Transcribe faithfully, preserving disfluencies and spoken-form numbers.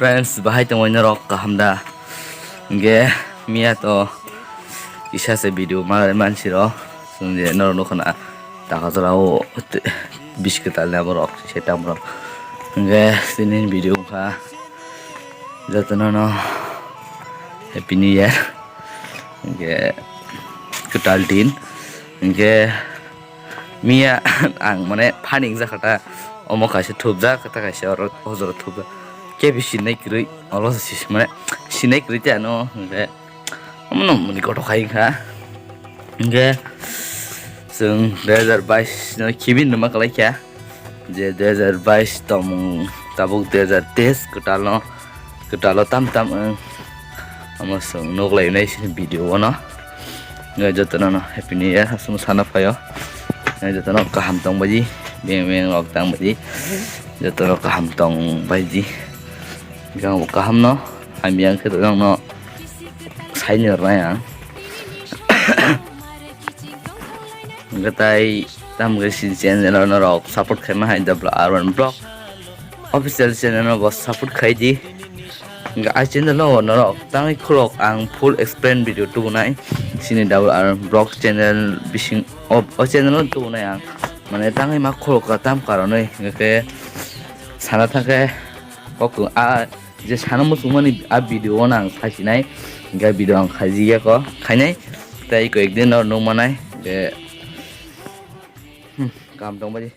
Friends, bahai tongwi norok kaham da? Hingke miya to kisa se video malai mansi ro. Chwng je norok nukha na taka jora o te-, bish kwtal ni aborok se tamo rok. Hingke tini video wngkha jotono no Happy New Year. Hingke kwtal din. Hingke miya ang mane phaning jakha ta, omo kaisa thupjak, ta kaisa oro hojoro thupjak. Kebo sinai kwrwi, olo si-, mane sinai kwrwi te ano, hingke omono muni kotor khai wngkha. Hingke chwng dui hazar bais no khibi numa kwlai kha, je dui hazar bais tongmung tabuk dui hazar teis kwtal no, kwtalo tam tam wng. Omo chwng nuk lai nai sini video o no. Ngai jotono no Happy New Year aswk sana phaio. Ngai jotono kaham tong baji, beng beng rok tang baji. Jotono kaham tong baji. Gang bo kaham no, hamya khe to no sai ni rnai ang. Gatai tam ge si channel no rok support khai ma hai double R one vlog. Official channel no bo support khai di. Hingke a channel o norok tangwi khulok ang full explain video tubunai. Sini double R vlog channel bising o, o channel o tubunai ang. Mane tangwi ma khulok ka tam karonwi hingke sana thangke kok a je sana muchungmani a video o ang khasinai. Hingke video ang khaji ya ko khainai. Tei koyek din no nung manai. Hingke, hmm, kam tong baji.